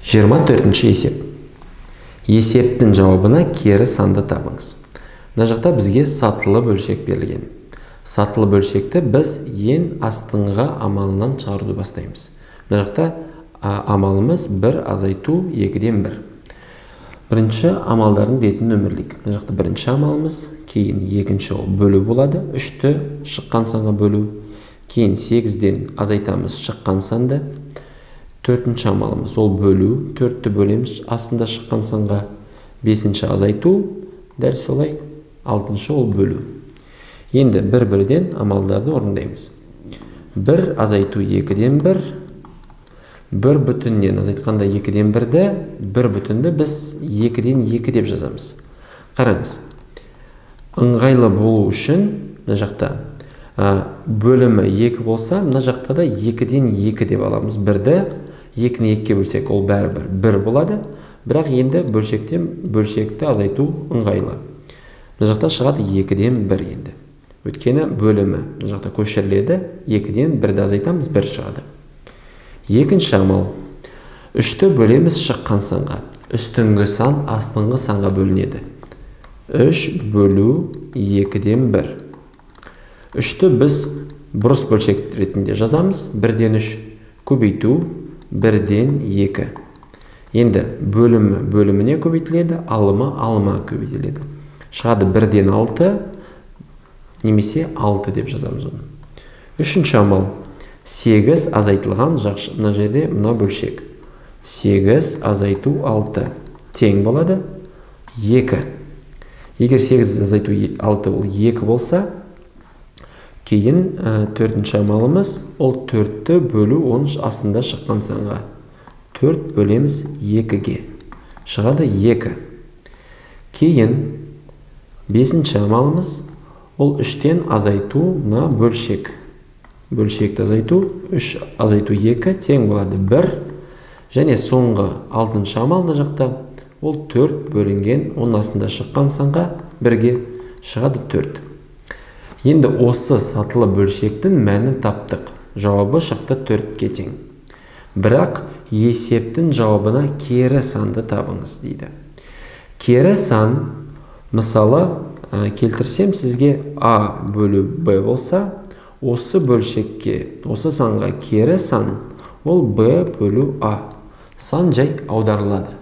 24-ші есеп. Есептің жауабына кері санды табыңыз. Мына жақта бізге сатылы бөлшек берілген. Сатылы бөлшекті біз ең астыңғы амалынан шығаруды бастаймыз. Мына жақта амалымыз 1 азайту 2-ден 1. Бірінші амалдардың ретін нөмірлейік. Мына жақта бірінші амалымыз, кейін екінші ол бөлу болады, 3-ті шыққан санға бөлу. Кейін 8-ден азайтамыз шыққан санды. Төртінші амалымыз ол бөлу, 4-ті бөлеміз астында шыққан санға. Бесінші азайту, дәл солай, алтыншы ол бөлу. Енді бір-бірден амалдарды орындаймыз. 1 азайту 2-ден 1, 1 бүтіннен азайтқанда 2-ден 1-ді, 1 бүтінді біз 2-ден 2 деп жазамыз. Қараңыз, ыңғайлы болу үшін мына жақта бөлімі 2 болса, мына жақта да 2-ден 2 деп аламыз. 1-ді 2-ні 2-ге бөлсек, ол бәрібір 1 болады. Бірақ енді бөлшектен бөлшекті азайту ыңғайлы. Мына жақта шығады 2-ден 1 енді. Өйткені бөлімі мына жақта көшіріледі, 2-ден 1-ді азайтамыз, 1 шығады. Екінші амал. 3-ті бөлеміз шыққан санға. Үстіңгі сан астыңғы санға бөлінеді. 3 бөлу 2-ден 1. 3-ті біз бұрыс бөлшек ретінде жазамыз. 1-ден 3 көбейту 1-ден 2. Енді бөлімі бөліміне көбейтіледі, алымы алыма көбейтіледі. Шығады 1-ден 6 немесе 6 деп жазамыз оны. Үшінші амал. 8 азайтылған мына жерде мына бөлшек. 8 азайту 6 тең болады 2. Егер 8 азайту 6 ол 2 болса, кейін төртінші амалымыз ол 4-ті бөлу оның астында шыққан санға. 4 бөлеміз 2-ге. Шығады 2. Кейін бесінші амалымыз ол 3-тен азайту мына бөлшек. Бөлшекті азайту 3 азайту 2 тең болады 1. Және соңғы алтыншы амал мына жақта ол 4 бөлінген оның астында шыққан санға 1-ге шығады 4. Енді осы сатылы бөлшектің мәнін таптық. Жауабы шықты 4-ке тең. Бірақ есептің жауабына кері санды табыңыз дейді. Кері сан, мысалы, келтірсем сізге А бөлу Б болса, осы бөлшекке, осы санға кері сан, ол Б бөлу А. Сан жай аударылады.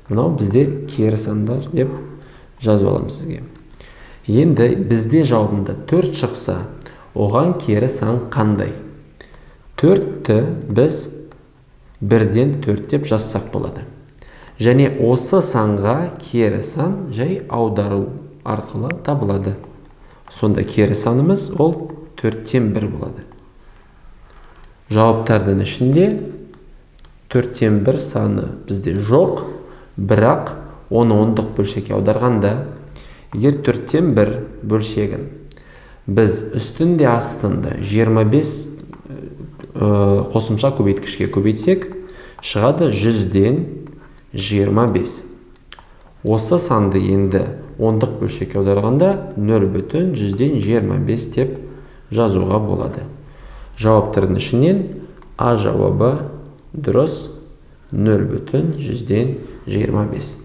Мынау бізде кері сандар деп жазып аламыз сізге. Енді бізде жауабында 4 шықса, оған кері сан қандай? 4-ті біз 1-ден 4 деп жазсақ болады. Және осы санға кері сан жай аудару арқылы табылады. Сонда кері санымыз ол 4-тен 1 болады. Жауаптардың ішінде 4-тен 1 саны бізде жоқ, бірақ оны ондық бөлшекке аударғанда, егер 4-тен 1 бөлшегін біз үстінде астында 25 қосымша көбейткішке көбейтсек, шығады 100-ден 25. Осы санды енді ондық бөлшекке аударғанда 0,25 деп жазуға болады. Жауаптардың ішінен А жауабы дұрыс 0,25.